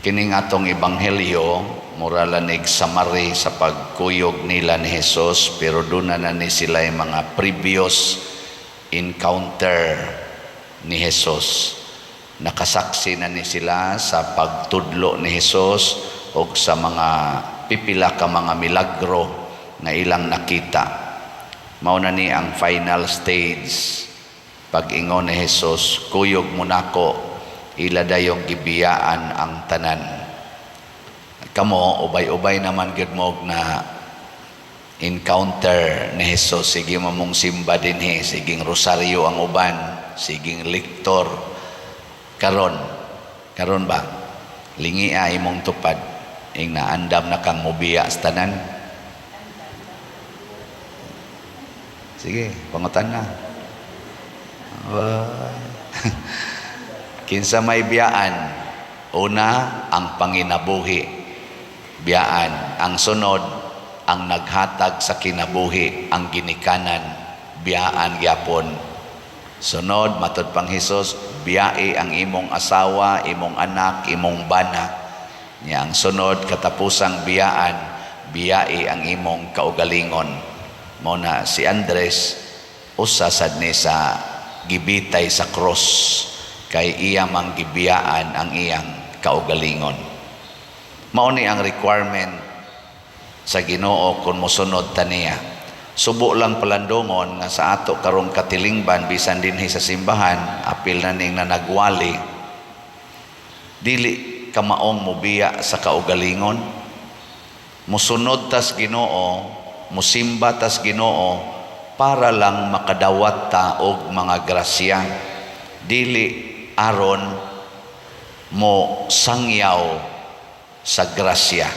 Kining atong ebanghelyo mura lanig summary sa pagkuyog nila ni Jesus, pero duna na ni sila yung mga previous encounter ni Jesus. Nakasaksi na ni sila sa pagtudlo ni Jesus o sa mga pipila ka mga milagro nga ilang nakita. Mao na ni ang final stage. Pag-ingon ni Jesus, "Kuyog mo nako," ila dayong gibiyaan ang tanan. Kamo, ubay-ubay naman gyud mo na encounter ni Jesus. Sige mo mong simba dinhi, siging rosaryo ang uban, siging lektor. Karon, karon ba? Lingia imong tupad, ing naandam na kang mubiya sa tanan. Sige, pangutan na. Kinsa may biyaan? Una, ang panginabuhi. Biyaan. Ang sunod, ang naghatag sa kinabuhi, ang ginikanan. Biyaan gyapon. Sunod, matud pang Hesus, biyai ang imong asawa, imong anak, imong bana. Nya ang sunod, katapusang biyaan, biyai ang imong kaugalingon. Mao na si Andres, usa sad ni sa gibitay sa cross kay iya mang gibiyaan ang iyang kaugalingon. Mao ni ang requirement sa Ginoo kung mosunod ta niya. Subo lang palandungon nga sa ato karong katilingban, bisan dinhi sa simbahan, apil na ning nanagwali, dili kamaong mobiya sa kaugalingon. Musunod tas Ginoo, musimba tas Ginoo para lang makadawat ta og mga grasya, dili aron mo sangyaw sa grasya.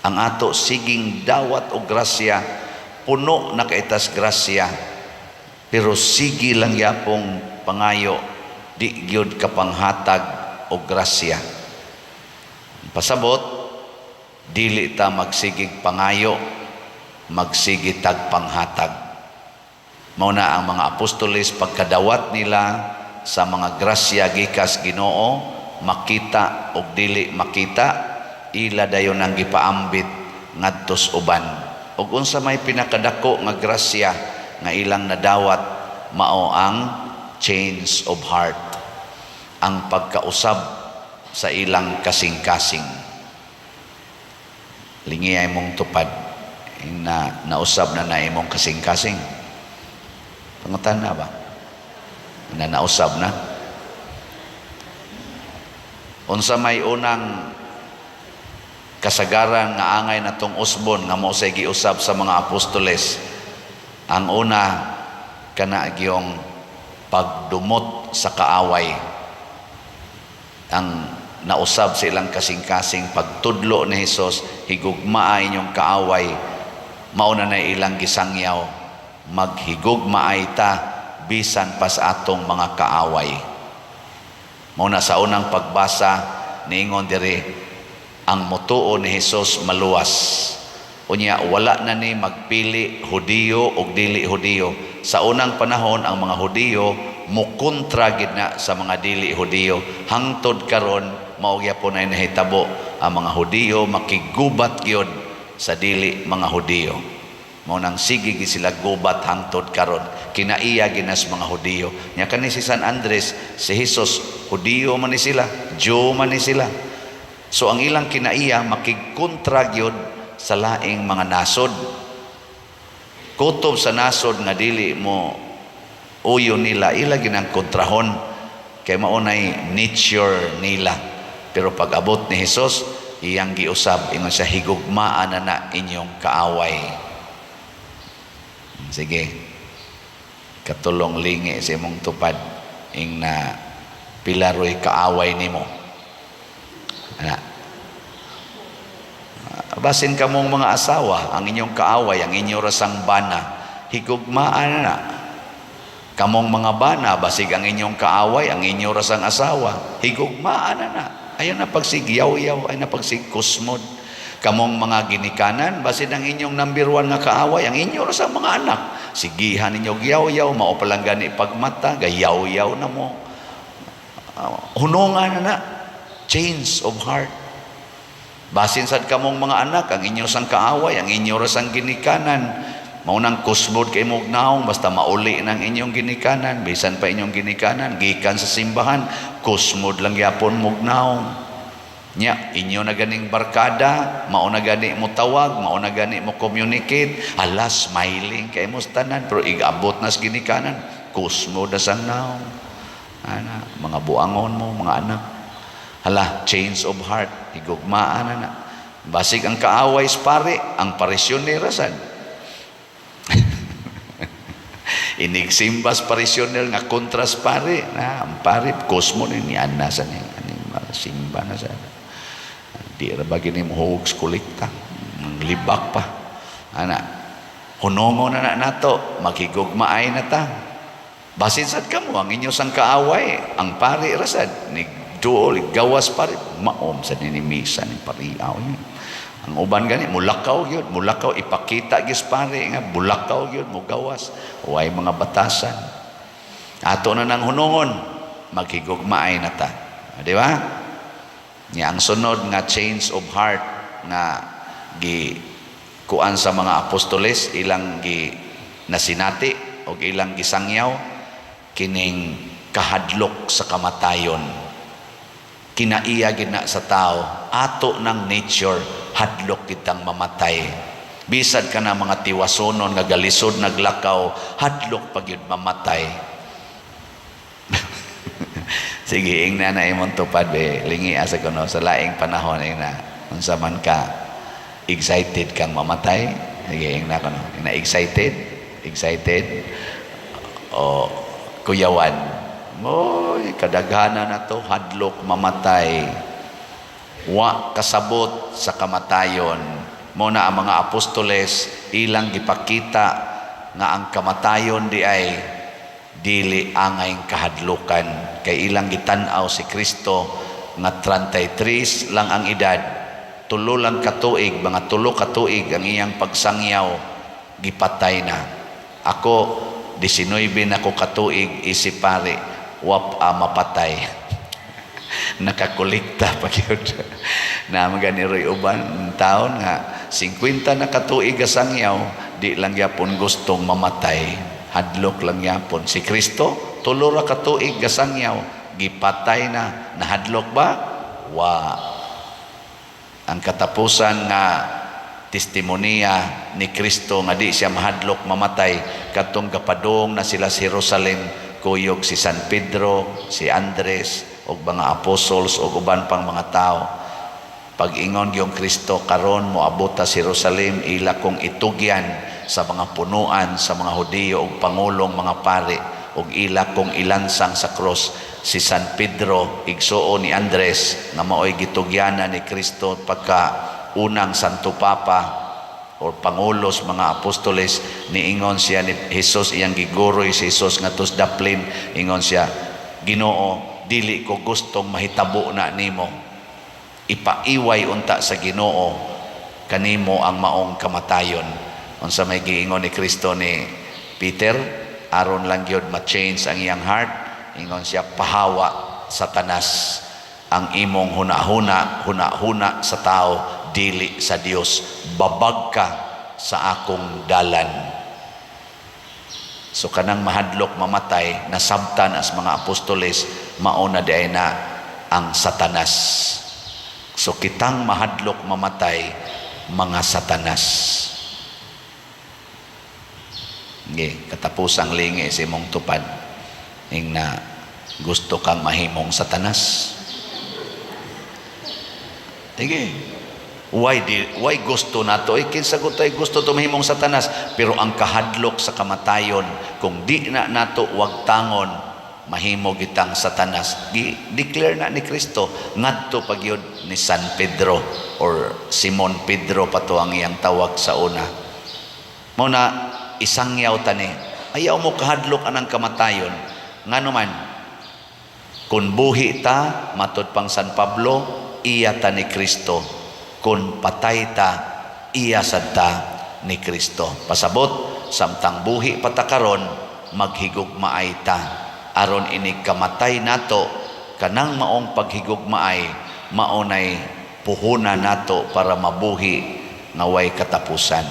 Ang ato siging dawat og grasya, puno na kaitas grasya, pero sige lang yapong pangayo, di gyud kapanghatag og grasya. Pasabot, dili ta magsigig pangayo, magsige tag panghatag. Mao na ang mga apostoles, pagkadawat nila sa mga grasya gikas Ginoo, makita og dili makita, ila dayon ang gipaambit ngadtos uban. Ug unsa may pinakadako nga grasya nga ilang nadawat? Mao ang change of heart, ang pagkausab sa ilang kasing-kasing. Lingi ay mong tupad na nausab na na imong kasing-kasing. Pangutan na ba na nausab na? Unsa may unang kasagaran nga angay natong usbon nga mao say giusab sa mga apostoles? Ang una, kana gyung pagdumot sa kaaway. Ang nausab sa ilang kasing-kasing pagtudlo ni Hesus, "Higugmaa inyong kaaway," mao na na ilang gisangyaw, maghigugmaay ta bisan pa sa atong mga kaaway. Mao na sa unang pagbasa, niingon diri, ang mutuo ni Hesus maluwas. Unya wala na ni magpili Hudiyo og dili Hudiyo. Sa unang panahon, ang mga Hudiyo mukontra gid na sa mga dili Hudiyo. Hangtod karon, mao gyapon ay nahitabo, ang mga Hudiyo makigubat gyud sa dili mga Hudiyo. Mao nang sige gid sila gubat hangtod karon. Kinaiya ginas mga Hudiyo. Nya kani si San Andres, si Jesus, Hudiyo man ni sila, Jew man ni sila. So ang ilang kinaiya, makigkontra gyud sa laing mga nasod. Kutob sa nasod nga dili mo uyo nila, ila ginang kontrahon kay mao nay nature nila. Pero pag abot ni Hesus, iyang giusab, ingon siya, "Higugmaan na na inyong kaaway." Sige. Katulong, lingi sa imong tupad ing na pila ro'y kaaway nimo. Ana. Basin kamong mga asawa, ang inyong kaaway, ang inyong rasang bana, higugmaan na. Kamong mga bana, basig ang inyong kaaway, ang inyong rasang asawa, higugmaan na na. Ayaw na pagsigyaw-yaw, ayaw na pagsigkusmod. Kamong mga ginikanan, basin ang inyong number one nga kaaway, ang inyong rasang mga anak. Sigihan ninyo gyaw-yaw, mao palang gani pagmata, gayaw-yaw na mo. Hunungan na na. Change of heart. Basin sad kamong mga anak, ang inyo sang kaaway, ang inyo ra sang ginikanan. Mao nang kusmod kay mong naong basta mauli ng inyong ginikanan, bisan pa inyong ginikanan gikan sa simbahan, kusmod lang gyapon mog naong. Nya, inyo na ganing barkada, mao na gani mo tawag, mao na gani mo communicate, hala, smiling kay mo sa tanan, pero igabot na sa ginikanan, kusmod na sang naong. Ana, mga buangon mo, mga anak. Hala, change of heart, higugmaan na na. Basig ang kaaway sa pare, ang parisyonera sad. Inigsimbas parisyonel nga kontras pare, na ang pare kusmo ni niyan na sa ni aning simba na sa. Di ra ba gini mo hugs kolekta, libak pa. Ana, hunongo na na nato, maghigugmaay na ta. Basin sad kamo ang inyo sang kaaway, ang pare ra sad ni duol gawas pare, maom sa ni misa ni pariaw yun. Ang uban gani mulakaw gyud, mulakaw ipakita gyud pare nga bulakaw gyud mugawas, way mga batasan. Ato na nang hunungon, maghigugmaay na ta. Di ba? Nya ang sunod nga change of heart nga gi kuan sa mga apostoles, ilang gi nasinati og ilang gisangyaw kining kahadlok sa kamatayon. Kinaiya gid na sa tao, ato ng nature, hadlok kitang mamatay. Bisad ka na mga tiwasonon nga galisod naglakaw, hadlok pag yun mamatay. Sige, ingna na imong tupad be, lingi asa kuno sa laing panahon, ingna unsa man ka, excited kang mamatay? Sige, ingna kuno. Ingna, excited, excited o kuyawan? Moy kadaghanan na to hadlok mamatay. Wa kasabot sa kamatayon. Mo na ang mga apostoles, ilang gipakita nga ang kamatayon di ay dili angay kahadlukan, kay ilang gitan-aw si Kristo nga 33 lang ang edad, 3 lang katuig, mga 3 katuig ang iyang pagsangyaw, gipatay na. Ako, 19 na ko katuig isip pare, wap mapatay. Nakakolekta pa gyud na magani roy uban taon nga 50 na katuig sangyaw, di lang gyapon gustong mamatay, hadlok lang gyapon. Si Kristo, 3 ra katuig gasangyaw, gipatay na. Nahadlok ba? Wa. Ang katapusan nga testimonya ni Kristo nga di siya mahadlok mamatay, katong gapadong na sila sa Jerusalem, kuyog si San Pedro, si Andres ug mga apostles ug uban pang mga tao. Pag-ingon yung Kristo, "Karon moabot ta sa Jerusalem, ila kong itugyan sa mga punuan sa mga Hudiyo ug pangulong mga pari ug ila kong ilansang sa cross." Si San Pedro, igsuon ni Andres, nga maoy gitugyanan ni Kristo pagka unang Santo Papa or pangulos mga apostoles, niingon siya ni Jesus, iyang giguroy si Jesus nga tos daplin, ingon siya, "Ginoo, dili ko gustong mahitabo na nimo. Ipaiway unta sa Ginoo kanimo ang maong kamatayon." Unsa may giingon ni Kristo ni Peter aron lang gyud ma-change ang iyang heart? Ingon siya, "Pahawa, Satanas. Ang imong hunahuna, hunahuna sa tao, dili sa Dios. Babag ka sa akong dalan." So kanang mahadlok mamatay, nasabtan as mga apostoles, mao na diay na ang Satanas. So kitang mahadlok mamatay, mga Satanas. Nge, katapusang lingi sa imong tupad. Ing na gusto kang mahimong Satanas. Sige. Why gusto nato? Eh, kinsa ko tayo gusto to mahimong Satanas? Pero ang kahadlok sa kamatayon, kung di na nato wagtangon, mahimo gitang Satanas. Gi declare na ni Kristo ngadto pa gyud ni San Pedro or Simon Pedro pa to ang iyang tawag sa una. Mo na isangyaw tani. Ayaw mo kahadlok anang kamatayon. Ngano man, kung buhi ta, matod pang San Pablo, iya ta ni Kristo. Kung patay ta, iya sad ta ni Kristo. Pasabot, samtang buhi pa ta karon, maghigugmaay ta. Aron inig kamatay nato, kanang maong paghigugmaay, Mao nay puhunan nato para mabuhi nga way katapusan.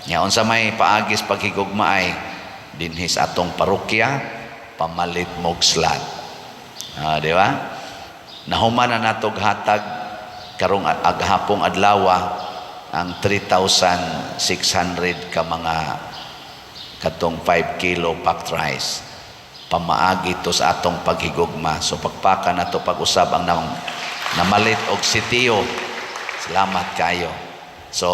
Nya unsa may paagi sa paghigugma ay dinhi sa atong parokya, pamalit mog slot. Ah, di ba? Nahuman na natog hatag karong aghapong adlaw ang 3,600 ka mga katong 5 kilo packed rice. Pamaagi to sa atong paghigugma. So pagpaka nato pag-usab ang namalit og sitiyo. Salamat kayo. So,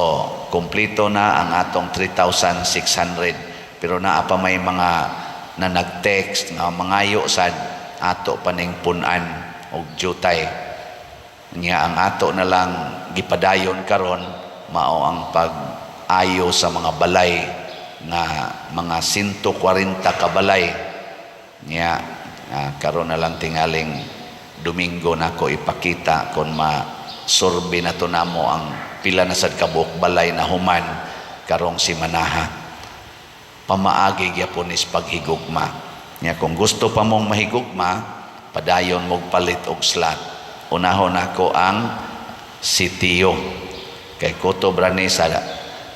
kumpleto na ang atong 3,600. Pero naa pa may mga na nag-text nga mangayo sad, ato paning punan og jutay. Nya ang ato na lang gipadayon karon mao ang pag-ayo sa mga balay nga mga 140 ka balay. Nya karon na lang tingaling Domingo nako ipakita kon ma survey na to namo ang pila na sad kabuok balay na human karong simanaha. Pamaagi gyapon is paghigugma. Nya kung gusto pa mong mahigugma, padayon mog palit og slot. Unahon nako ang sitiyo kay kutob ra ni sa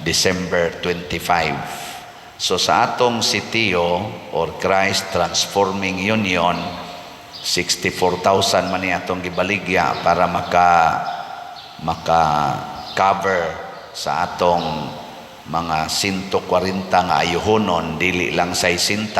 December 25. So sa atong sitiyo or Christ Transforming Union, 64,000 man ni atong gibaligya para maka cover sa atong mga 140 nga ayuhonon, dili lang 60.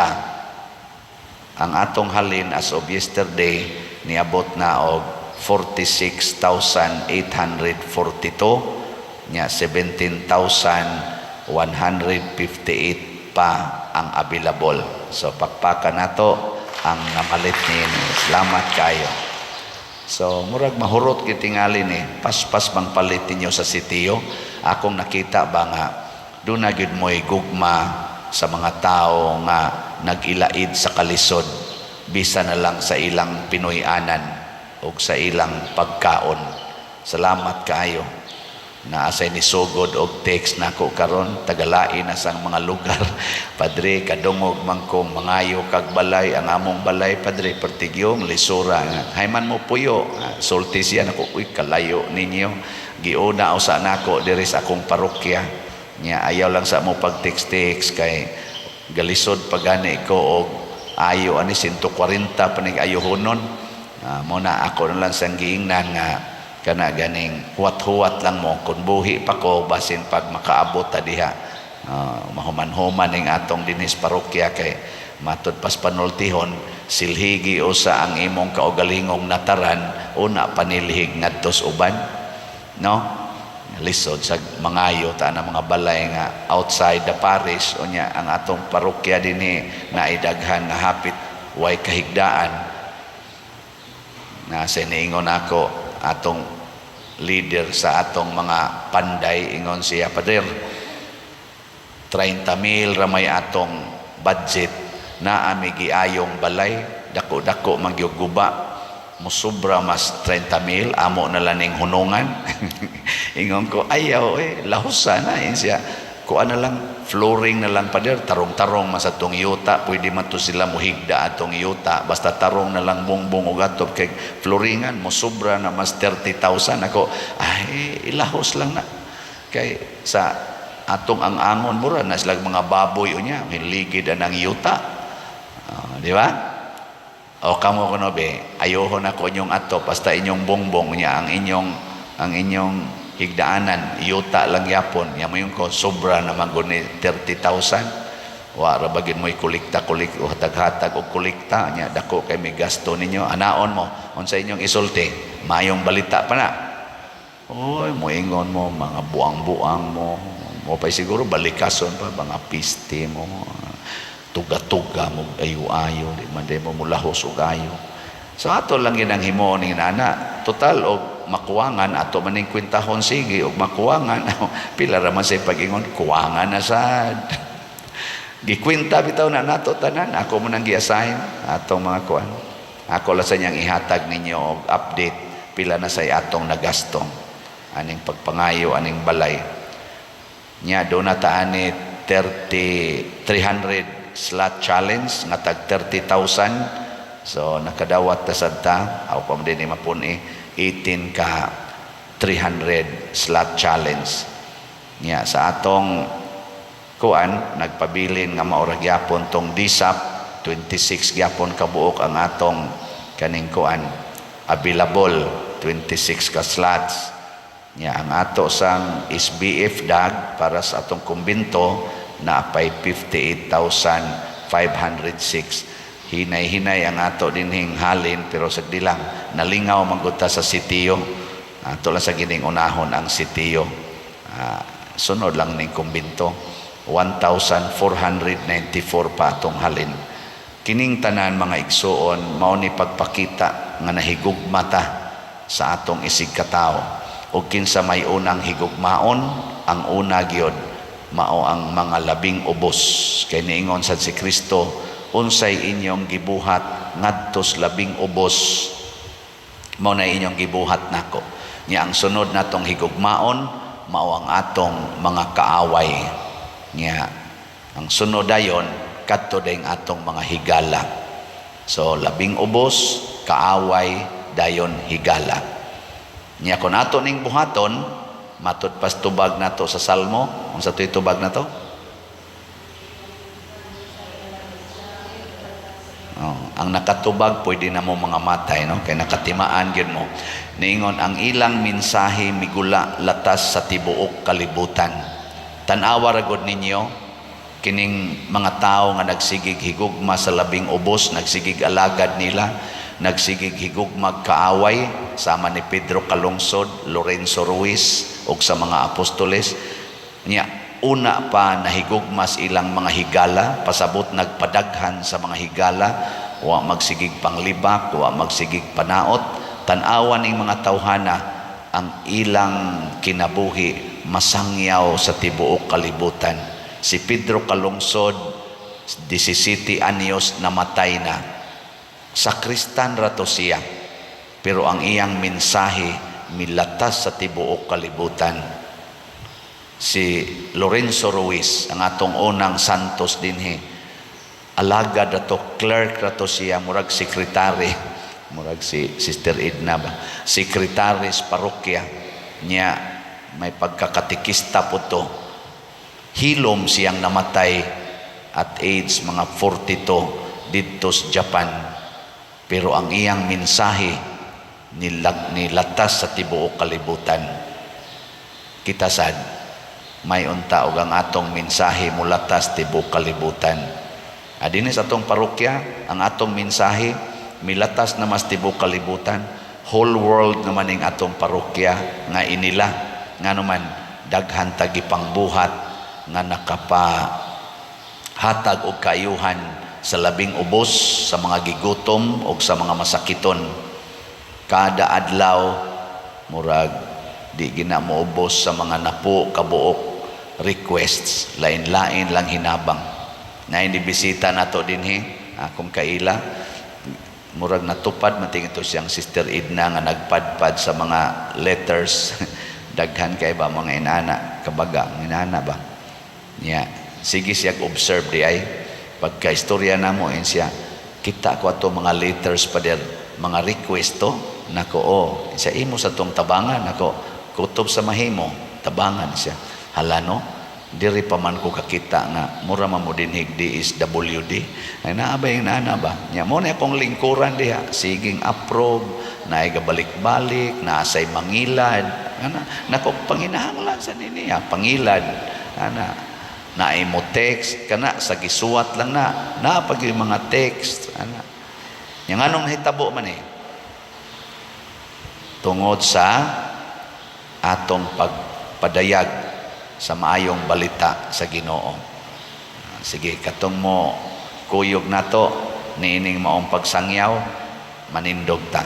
Ang atong halin as of yesterday, niabot na og 46,842. Nya 17,158 pa ang available. So pakpaka nato ang namalit niini. Salamat kayo. So murag mahurot kitingali ni paspas bang palit ninyo sa sitiyo. Akong nakita ba nga duna gyud mo'y gugma sa mga tao nga nag-ilaid sa kalisod, bisa na lang sa ilang Pinoy-anan o sa ilang pagkaon. Salamat kaayo. Naa say nisugod og text nako karon, tagalain na sang mga lugar. "Padre, kadungog man kong mangayo kag balay. Ang among balay, padre, pertigyong lisura. Hayman mo puyo." Ah, sulti siya nako, "Uy, kalayo ninyo. Giuna usa nako diri sa akong parokya." Nya ayaw lang sa mo pag text-text kay galisod pagani ko og ayo ani 140 panig ayohonon. Ah, mo na ako na lang sang giingnan nga kana ganing huwat-huwat lang mo kung buhi pa ko, basin pag makaabot ta diha. Mahuman-human ning atong dinis parokya kay matud pas panultihon, silhigi usa ang imong kaugalingong nataran, una panilhig ngadto sa uban, no? Lisod sa mangayo ta na mga balay nga outside the parish. Unya ang atong parokya dinhi naidaghan nga hapit way kahigdaan na siniingon ako atong leader sa atong mga panday. Ingon siya, "Pader, 30 mil ramay atong budget na ami giayong balay, dako-dako magyuguba, musubra mas 30 mil, amo na lang ning hunungan." Ingon ko, "Ayaw eh, lahusa na." Ingon siya, "Kuha na lang, flooring na lang, pader, tarong-tarong man sa tong yuta, pwede man to sila muhigda atong yuta, basta tarong na lang bongbong og atop kay flooringan, musubra na mas 30,000." Ako, "Ay, ilahos lang na kay sa atong ang angon mura na sila mga baboy, unya hiligid ang yuta." Ah, di ba? O kamo kuno be, ayohon ako inyong ato, basta inyong bongbong niya ang inyong higdaanan yuta lang yapon. Ya mo yung ko sobra na maguni 30,000. Wa ra bagin mo'y kolekta kolik o hatag-hatag og kolekta nya dako kay may gasto ninyo. Anaon mo unsa inyong isulti? Mayong balita pa na. Oy, moingon mo mga buang-buang mo. Mo pa siguro balikason pa mga piste mo. Tuga-tuga mo ayo-ayo, di man di mo mulahos og ayo. So ato lang ginang himuon ning nana. Total og makuwangan ato maning kwentahon, sige og makuwangan. Pila ra man say pag-ingon, kuwangan na sad. Gikwenta bitaw na nato tanan. Ako mo nang gi-assign atong mga kuan. Ako lang sa niyang ihatag ninyo og update pila na say atong nagastong aning pagpangayo aning balay. Nya do na ta ani 30 300 slot challenge nga tag 30,000. So nakadawat ta sad ta, aw pa man din mapuni 18 ka 300 slot challenge. Nya sa atong kuan, nagpabilin nga maura gyapon tong DSAP, 26 gyapon kabuok ang atong kaning kuan available, 26 ka slots. Nya ang ato sang SBF dag para sa atong kumbento naapay 58,506. Hinay-hinay ang ato dinhing halin, pero sagdi lang, nalingaw man gud ta sa sitiyo. Ato lang sa gining unahon ang sitiyo. Sunod lang ning kumbento, 1,494 pa atong halin. Kining tanan, mga igsuon, mao ni pagpakita nga nahigugma ta sa atong isig katawo. Ug kinsa may unang higugmaon? Ang una gyud mao ang mga labing ubos, kay niingon sad si Kristo, "Unsay inyong gibuhat ngadto sa labing ubos, mao na inyong gibuhat nako." Nya ang sunod natong higugmaon mao ang atong mga kaaway. Nya ang sunod dayon, kadto dayong atong mga higala. So labing ubos, kaaway, dayon higala. Nya kung ato ning buhaton, matud pas tubag nato sa Salmo, unsa to'y tubag nato? Oh, ang nakatubag pwede na mo mga matay, no, kay nakatimaan gyud mo. Niingon ang ilang mensahe migula latas sa tibuok kalibutan. Tan-awa ra gud ninyo kining mga tao nga nagsigig higugma sa labing ubos, nagsigig alagad nila, nagsigig higugmag kaaway, sama ni Pedro Calungsod, Lorenzo Ruiz ug sa mga apostoles. Nya una pa nahigugmas ilang mga higala, pasabot nagpadaghan sa mga higala, wa magsigig panglibak, wa magsigig panaot. Tan-awan ning mga tawhana, ang ilang kinabuhi masangyaw sa tibuok kalibutan. Si Pedro Calungsod, 17 anyos namatay na. Sakristan ra to siya, pero ang iyang mensahe milatas sa tibuok kalibutan. Si Lorenzo Ruiz, ang atong unang santos dinhi, alagad ato, clerk rato siya, murag sekretary, murag si Sister Edna ba, sekretary sa parokya niya, may pagkakatekista po to. Hilom siyang namatay at age mga 42 didto sa Japan, pero ang iyang mensahe nilatas sa tibuok kalibutan. Kita sad, may unta og ang atong mensahe mulatas tibuok kalibutan. Adini sa atong parokya, ang atong mensahe milatas na mas tibuok kalibutan. Whole world naman ning atong parokya nga inila, ngano man daghan ta gipangbuhat nga nakapa hatag og kaayuhan sa labing ubos, sa mga gigutom og sa mga masakiton. Kada adlaw murag di gina moubos sa mga napo kabuok requests, lain-lain lang hinabang na hindi bisita nato dinhi. Akong kaila, murag natupad man tingin to siyang Sister Edna nga nagpadpad sa mga letters. Daghan kay ba mga inana kabaga, inana ba niya. Sige siya observe di ay pagka istorya namo, in siya, "Kita ko ato mga letters, pader, mga request to nako." "Oh," sa imo sa tong tabangan nako, kutob sa mahimo tabangan siya. "Hala no, diri pa man ko kakita nga mura man mo dinhig DSWD ay naa ba yung nana ba nya mo na akong lingkuran diha, siging approve, naay gabalik-balik, naasay mangilad ana nako, panginahanglan sa niya pangilad ana, naay mo text kana sa gisuwat lang na naa pag yung mga text ana nya. Nganong nahitabo man eh? Tungod sa atong pagpadayag sa maayong balita sa Ginoo. Sige, katong mo kuyog nato niining maong pagsangyaw, manindog ta.